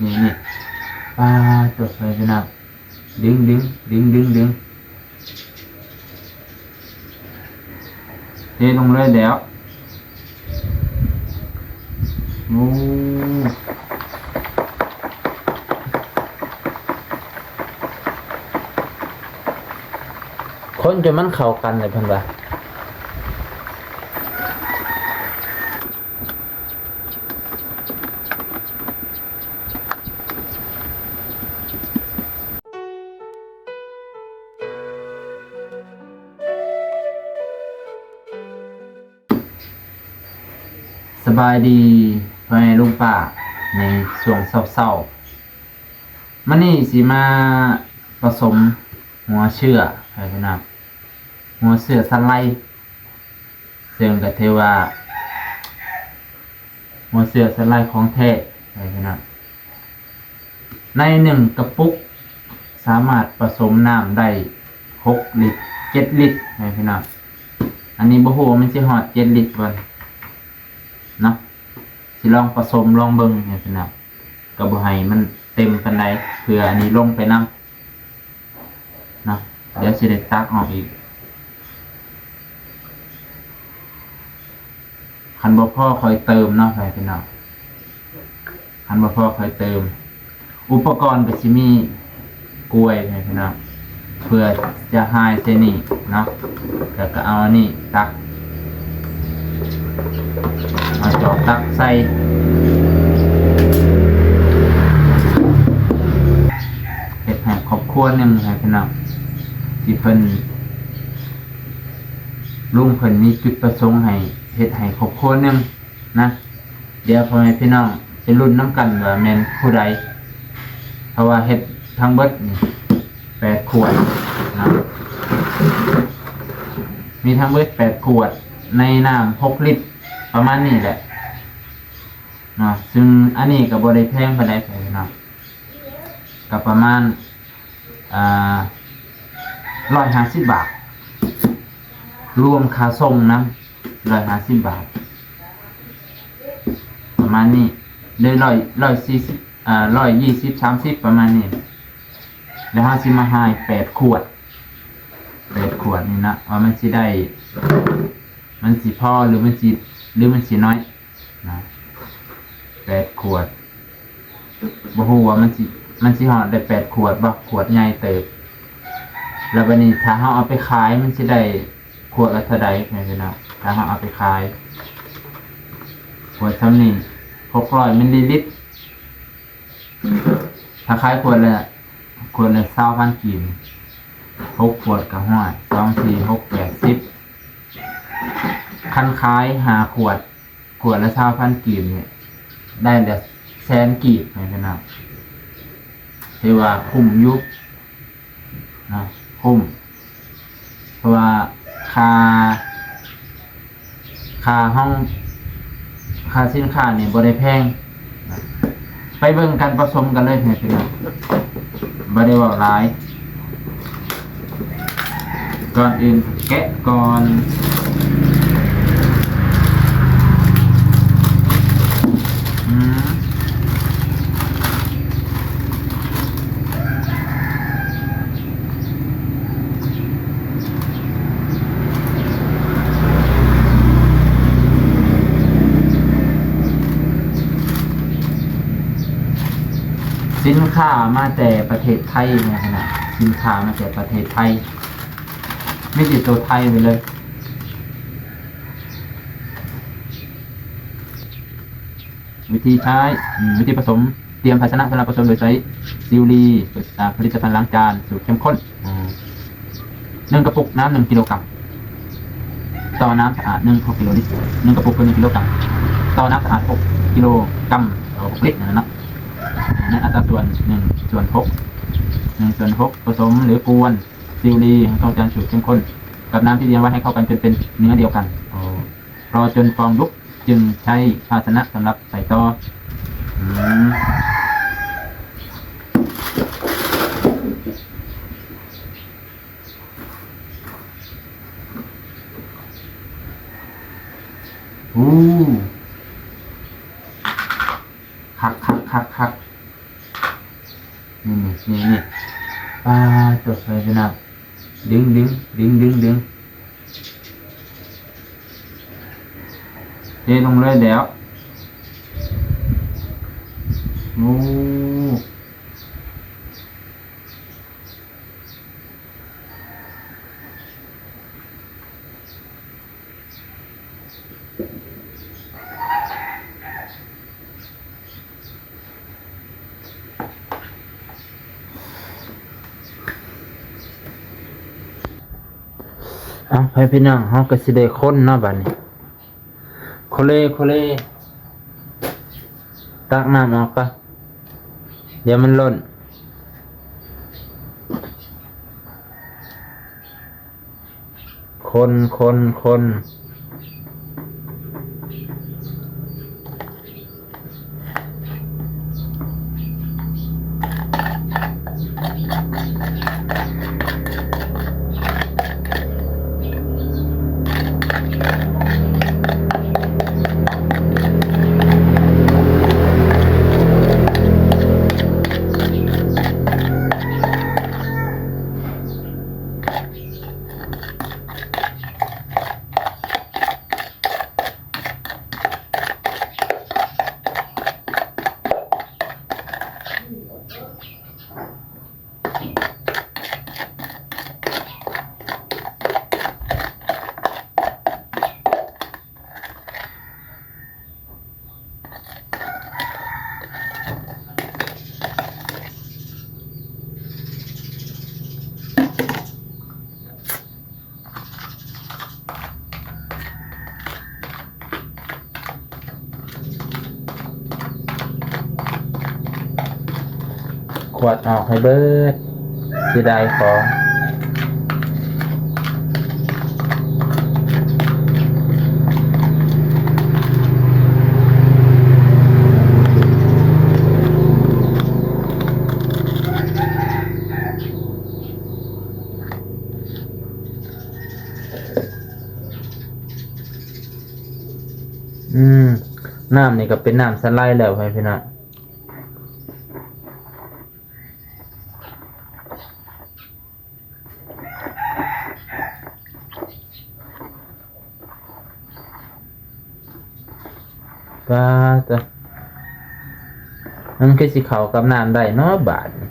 ນີ້ໆ ປາໂຕ ໃສ່ໄປນຳ ດຶງໆ ດຶງໆ ດຶງ ເທລົງເລີຍແລ້ວ. ໂອ້ ຄົນຈົນມັນເຂົ້າກັນເລີຍເພິ່ນວ່າ. ສະບາຍດີພໍ່ແມ່ລຸງປ້າ ໃນຊ່ວງເຊົ້າໆ ມື້ນີ້ຊິມາປະສົມຫົວເຊື້ອໃຫ້ພີ່ນ້ອງ ຫົວເຊື້ອສັນໄລ ເຊິ່ງກໍຖືວ່າຫົວເຊື້ອສັນໄລຂອງແທ້ໃຫ້ພີ່ນ້ອງ. ໃນໜຶ່ງກະປຸກສາມາດປະສົມນ້ຳໄດ້ຫົກລິດ ເຈັດລິດໃຫ້ພີ່ນ້ອງ. ອັນນີ້ບໍ່ຮູ້ວ່າມັນຊິຮອດເຈັດລິດບໍ່ເນາະ ຊິລອງປະສົມລອງເບິ່ງໃຫ້ພີ່ນ້ອງ ກໍບໍ່ໃຫ້ມັນເຕັມປານໃດ ເພື່ອອັນນີ້ລົງໄປນຳ ເນາະ. ດຽວຊິໄດ້ຕັກອອກອີກ ຄັນບໍ່ພໍຄ່ອຍເຕີມເນາະ ໃຫ້ພີ່ນ້ອງ ຄັນບໍ່ພໍຄ່ອຍເຕີມ. ອຸປະກອນກໍຊິມີກ້ວຍໃຫ້ພີ່ນ້ອງ ເພື່ອຈະຫາຍໃສ່ນີ້ເນາະ ແລ້ວກໍເອົາອັນນີ້ຕັກ ເອົາຈອກຕັກໃສ່ ເຮັດໃຫ້ຄອບຄົວໜຶ່ງໃຫ້ພີ່ນ້ອງ ທີ່ເພິ່ນ ລຸງເພິ່ນມີຈຸດປະສົງໃຫ້ເຮັດໃຫ້ຄອບຄົວໜຶ່ງນະ. ດຽວພໍ່ແມ່ພີ່ນ້ອງໄປລຸ້ນນຳກັນວ່າແມ່ນຜູ້ໃດ ເພາະວ່າເຮັດທັງເບິດນີ້ແປດຂວດເນາະ ມີທັງເບິດແປດຂວດ ໃນນ້ຳຫົກລິດ ປະມານນີ້ແຫຼະເນາະ. ຊຶ່ງອັນນີ້ກໍບໍ່ໄດ້ແພງປານໃດເນາະ ກໍປະມານ ອ່າ ຮ້ອຍຫ້າສິບບາດ ລວມຄ່າສົ່ງນຳ ຮ້ອຍຫ້າສິບບາດ ປະມານນີ້ ຫຼື ຮ້ອຍ ຮ້ອຍສີ່ສິບ ອ່າ ຮ້ອຍຊາວ ສາມສິບ ປະມານນີ້. ແລ້ວເຮົາຊິມາຫາຍແປດຂວດ ແປດຂວດນີ້ນະ ວ່າມັນຊິໄດ້ ມັນຊິພໍ ຫຼື ມັນຊິ ຫຼື ມັນຊິໜ້ອຍ ນະ ແປດຂວດ ບໍ່ຮູ້ວ່າມັນຊິ ມັນຊິຮອດໄດ້ແປດຂວດບໍ່ ຂວດໃຫຍ່ເຕີບ. ແລ້ວບັດນີ້ຖ້າເຮົາເອົາໄປຂາຍ ມັນຊິໄດ້ຂວດລະເທົ່າໃດ ແມ່ນບໍ່ເນາະ? ຖ້າເຮົາເອົາໄປຂາຍ ຂວດສ່ຳນີ້ ຫົກຮ້ອຍມິນລີລິດ ຖ້າຂາຍຂວດລະ ຂວດລະຊາວພັນກີບ ຫົກຂວດກໍຮ້ອຍ ສອງ ສີ່ ຫົກ ແປດ ສິບ ຄັນຂາຍຫ້າຂວດ ຂວດລະຊາວພັນກີບນີ້ ໄດ້ລະແສນກີບ ແມ່ນບໍ່ເນາະ? ຖືວ່າຄຸ້ມຢູ່ເນາະ ຄຸ້ມ ເພາະວ່າຄ່າ ຄ່າເຮົາ ຄ່າສິນຄ້ານີ້ບໍ່ໄດ້ແພງ. ໄປເບິ່ງການປະສົມກັນເລີຍ ພີ່ນ້ອງ ບໍ່ໄດ້ເວົ້າຫຼາຍ. ກ່ອນອື່ນແກະກ່ອນ ອືມ. ສິນຄ້າມາແຕ່ປະເທດໄທ ໃນຂະນະ ສິນຄ້າມາແຕ່ປະເທດໄທ ມີແຕ່ໂຕໄທໄປເລີຍ. ວິທີໃຊ້ ອາ ວິທີປະສົມ. ຕຽມພາຊະນະສຳລັບປະສົມໂດຍໃຊ້ຊິວລີ ອາ ຜະລິດຕະພັນລ້າງຈານສູດເຂັ້ມຂຸ້ນ ອາ ໜຶ່ງກະປຸກ ນ້ຳໜຶ່ງກິໂລກຣາມ ຕໍ່ນ້ຳສະອາດໜຶ່ງ ຫົກກິໂລລິດ ໜຶ່ງກະປຸກຄືໜຶ່ງກິໂລກຣາມ ຕໍ່ນ້ຳສະອາດຫົກກິໂລກຣາມ ເອີ ຫົກລິດນັ້ນນະ ໃນອັດຕາສ່ວນໜຶ່ງສ່ວນຫົກ ໜຶ່ງສ່ວນຫົກ ປະສົມ ຫຼື ກວນຊິວລີທັງສອງຈານສູດເຂັ້ມຂຸ້ນກັບນ້ຳທີ່ຕຽມໄວ້ໃຫ້ເຂົ້າກັນຈົນເປັນເນື້ອດຽວກັນ ລໍຈົນຟອງຍຸບ ຈຶ່ງໃຊ້ພາຊະນະສຳລັບໃສ່ຕໍ່. ອືມ ໂອ້ ຄັກໆໆໆ. ນີ້ໆໆ ປາດໂທ້ ໃສ່ພີ່ນ້ອງ ດຶງໆ ດຶງໆ ດຶງ ເທລົງເລີຍແລ້ວ ໂອ້. ເອົາ ໃຫ້ພີ່ນ້ອງເຮົາກໍຊິໄດ້ຄົນເນາະບາດນີ້ ໂຄເລໂຄເລ ຕັກນ້ຳອອກກ່ອນ ດຽວມັນລົ້ນ ຄົນ ຄົນ ຄົນ. ຂວດອອກໃຫ້ເບິດ ເສຍດາຍຂອງ. ອືມ ນ້ຳນີ້ກໍເປັນນ້ຳສະໄລແລ້ວ ພໍ່ແມ່ພີ່ນ້ອງ. ປາດໂທ້ ມັນຄືຊິເຂົ້າກັບນ້ຳໄດ້ເນາະບາດນີ້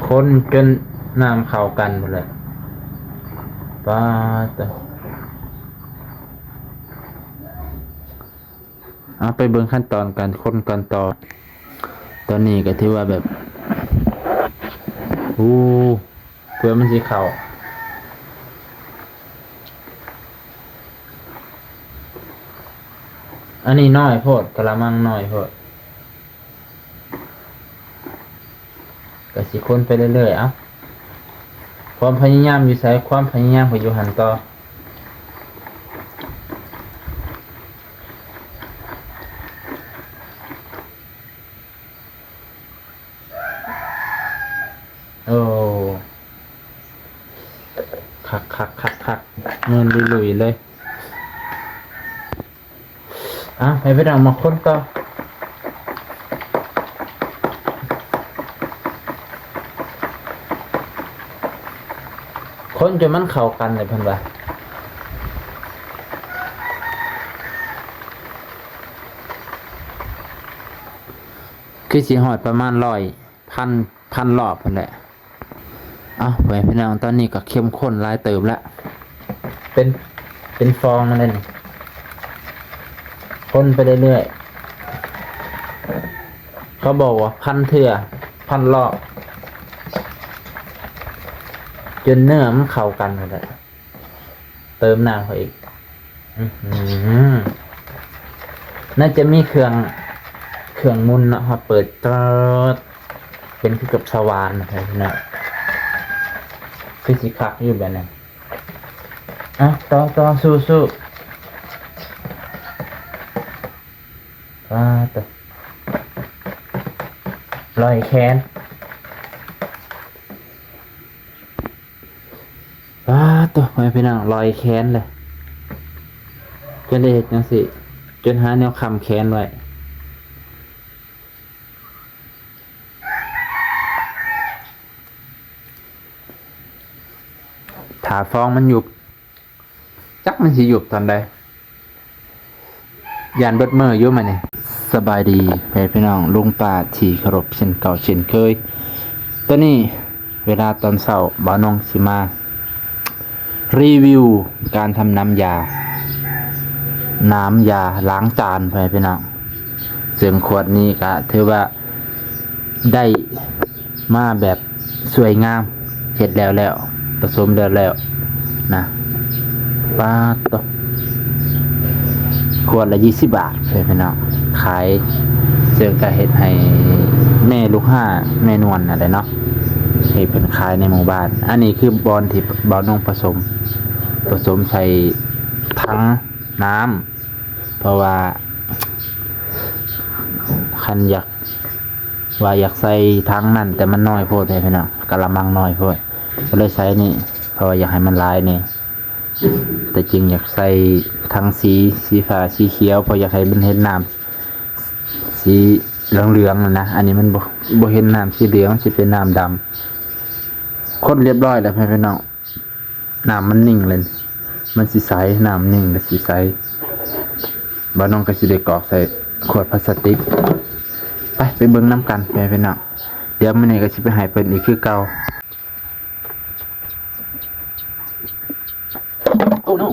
ຄົນຈົນນ້ຳເຂົ້າກັນພຸ້ນແຫຼະ ປາດໂທ້. ເອົາ ໄປເບິ່ງຂັ້ນຕອນການຄົນກັນຕໍ່. ຕອນນີ້ກໍຖືວ່າແບບ ໂອ້ ເພື່ອມັນຊິເຂົ້າ ອັນນີ້ນ້ອຍໂພດ ກະລະມັງນ້ອຍໂພດ. ກໍຊິຄົນໄປເລື້ອຍໆ ເອົ້າ ຄວາມພະຍາຍາມຢູ່ໃສ ຄວາມພະຍາຍາມກໍຢູ່ຫັ້ນຕໍ່. ໂອ້ ຄັກໆໆໆ ເງິນລຸຍໆເລີຍ. ເອົາ ໃຫ້ພີ່ນ້ອງມາຄົນຕໍ່ ຄົນຈົນມັນເຂົ້າກັນເລີຍເພິ່ນວ່າ ຄືຊິຮອດປະມານຮ້ອຍ ພັນ ພັນລອບພຸ້ນແຫຼະ. ເອົ້າ ພໍ່ແມ່ພີ່ນ້ອງ ຕອນນີ້ກໍເຂັ້ມຂຸ້ນຫຼາຍເຕີບແລ້ວ ເປັນ ເປັນຟອງມາແລ້ວນີ້ ຄົນໄປເລື້ອຍໆ ເຂົາບອກວ່າພັນເທື່ອ ພັນລອບ ຈົນເນື້ອມັນເຂົ້າກັນຫັ້ນແຫຼະ. ເຕີມນ້ຳເຂົ້າອີກ ອືຫື ໜ້າຈະມີເຄື່ອງ ເຄື່ອງໝູນເນາະ ເຮົາເປີດຕຣອດ ເປັນຄືກັບສະຫວ່ານນະ ຄືຊິຄັກຢູ່ແບບນັ້ນ. ເອົາ ຕໍ່ ຕໍ່ ສູ້ໆ ປາດໂທ້ ລອຍແຂນ. ປາດໂທ້ ພໍ່ແມ່ພີ່ນ້ອງ ລອຍແຂນເລີຍ. ກໍເລີຍເຮັດຈັ່ງຊີ້ ຈົນຫາແນວຄ້ຳແຂນໄວ້ ຖ້າຟອງມັນຍຸບ ຈັກມັນຊິຍຸບຕອນໃດ ຢ້ານເບິດມື້ຢູ່ມື້ນີ້. ສະບາຍດີແມ່ພີ່ນ້ອງ ລຸງປ້າທີ່ເຄົາລົບເຊັ່ນເກົ່າເຊັ່ນເຄີຍ. ຕອນນີ້ເວລາຕອນເຊົ້າ ບ່າວນົງຊິມາ ຣີວິວການທຳນ້ຳຢາ ນ້ຳຢາລ້າງຈານ ພໍ່ແມ່ພີ່ນ້ອງ. ເຊິ່ງຂວດນີ້ກະຖືວ່າໄດ້ມາແບບສວຍງາມ ເຮັດແລ້ວແລ້ວ ປະສົມແລ້ວແລ້ວນະ. ປາດໂຕ ຂວດລະຊາວບາດ ພີ່ນ້ອງ ຂາຍ. ເຊິ່ງກະເຮັດໃຫ້ແມ່ລູກຄ້າ ແມ່ນວນນັ້ນແຫຼະເນາະ ເຮັດເພິ່ນຂາຍໃນໝູ່ບ້ານ. ອັນນີ້ຄືບ່ອນທີ່ບ່າວນົງປະສົມ ປະສົມໃສ່ຖັງນ້ຳ ເພາະວ່າຄັນຢາກ ວ່າຢາກໃສ່ຖັງນັ້ນ ແຕ່ມັນນ້ອຍໂພດແມ່ພີ່ນ້ອງ ກະລະມັງນ້ອຍໂພດ ກໍເລີຍໃສ່ນີ້ ເພາະວ່າຢາກໃຫ້ມັນຫຼາຍແດ່. ແຕ່ຈິງຢາກໃສ່ຖັງສີ ສີຟ້າ ສີຂຽວ ເພາະຢາກໃຫ້ມັນເຫັນນ້ຳສີເຫຼືອງໆ ຫັ້ນນະ. ອັນນີ້ມັນບໍ່ ບໍ່ເຫັນນ້ຳສີເຫຼືອງ ມັນຊິເປັນນ້ຳດຳ. ຄົນລຽບຮ້ອຍແລ້ວ ແມ່ພີ່ນ້ອງ. ນ້ຳມັນນິ່ງເລີຍ ມັນຊິໃສ ນ້ຳນິ່ງແລ້ວຊິໃສ. ບ່າວນົງກໍຊິໄດ້ກອກໃສ່ຂວດພລາສຕິກ. ໄປ ໄປເບິ່ງນຳກັນ ແມ່ພີ່ນ້ອງ. ດຽວມື້ນີ້ກໍຊິໄປໃຫ້ເພິ່ນອີກຄືເກົ່າ. Oh no.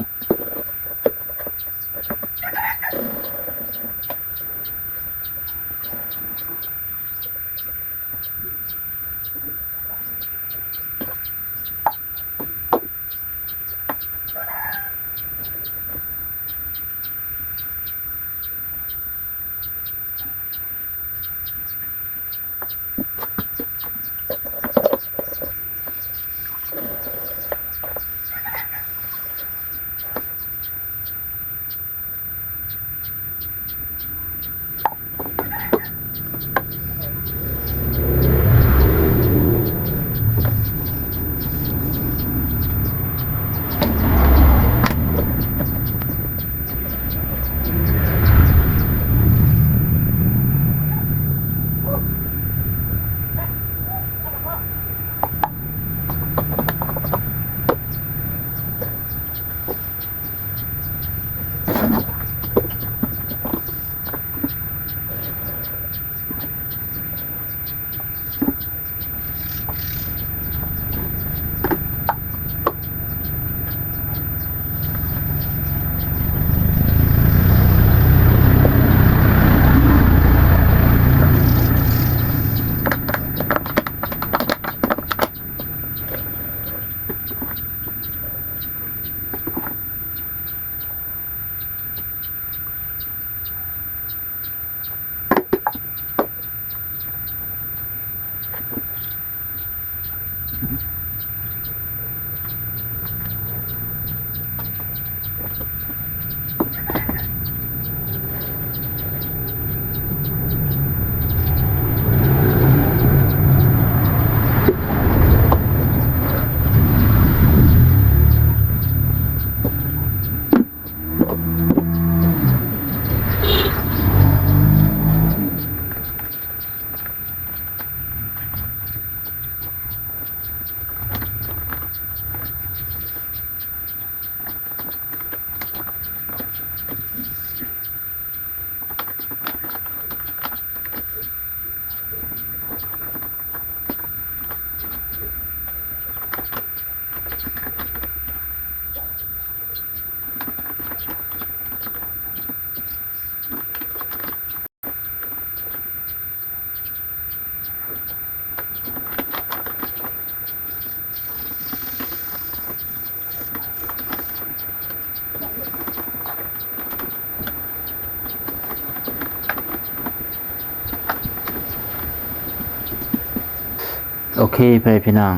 ໂອເຄ ພໍ່ແມ່ພີ່ນ້ອງ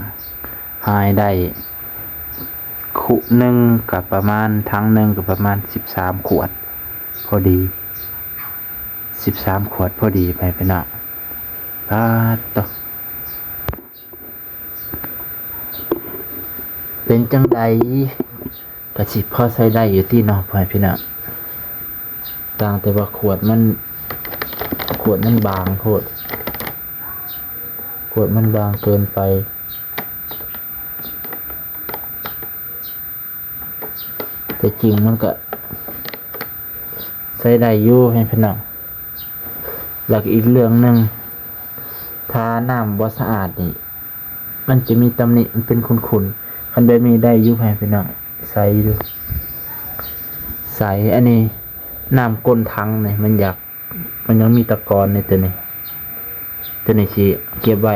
ຫາຍໄດ້ຄຸໜຶ່ງກໍປະມານ ຖັງໜຶ່ງກໍປະມານສິບສາມຂວດພໍດີ ສິບສາມຂວດພໍດີ ພໍ່ແມ່ພີ່ນ້ອງ. ປາດໂຕ ເປັນຈັ່ງໃດ? ກະຊິພໍໃຊ້ໄດ້ຢູ່ຕິເນາະ ພໍ່ແມ່ພີ່ນ້ອງ. ຕ່າງແຕ່ວ່າຂວດມັນ ຂວດມັນບາງໂພດ ຂວດມັນບາງເກີນໄປ. ແຕ່ຈິງມັນກະໃຊ້ໄດ້ຢູ່ແມ່ພີ່ນ້ອງ. ແລ້ວກະອີກເລື່ອງໜຶ່ງ ຖ້ານ້ຳບໍ່ສະອາດນີ້ ມັນຈະມີຕຳໜິ ມັນເປັນຂຸ່ນໆ. ຄັນແບບນີ້ໄດ້ຢູ່ແມ່ພີ່ນ້ອງ ໃສຢູ່ ໃສ. ອັນນີ້ນ້ຳກົ້ນຖັງນີ້ ມັນຢາກ ມັນຍັງມີຕະກອນໃນໂຕນີ້ ໂຕນີ້ຊິເກັບໄວ້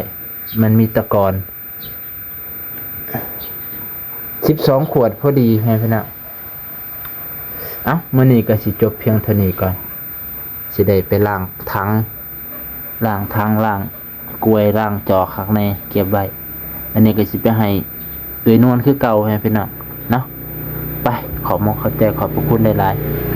ມັນມີຕະກອນ. ສິບສອງຂວດພໍດີແມ່ພີ່ນ້ອງ. ເອົ້າ ມື້ນີ້ກະຊິຈົບພຽງເທົ່ານີ້ກ່ອນ ຊິໄດ້ໄປລ້າງຖັງ ລ້າງຖັງ ລ້າງກວຍ ລ້າງຈອກຄັກແນ່ເກັບໄວ້. ອັນນີ້ກະຊິໄປໃຫ້ເອື້ອຍນວນຄືເກົ່າແມ່ພີ່ນ້ອງເນາະ. ໄປ ຂອບມຸກຂອບໃຈ ຂອບພະຄຸນຫຼາຍໆ.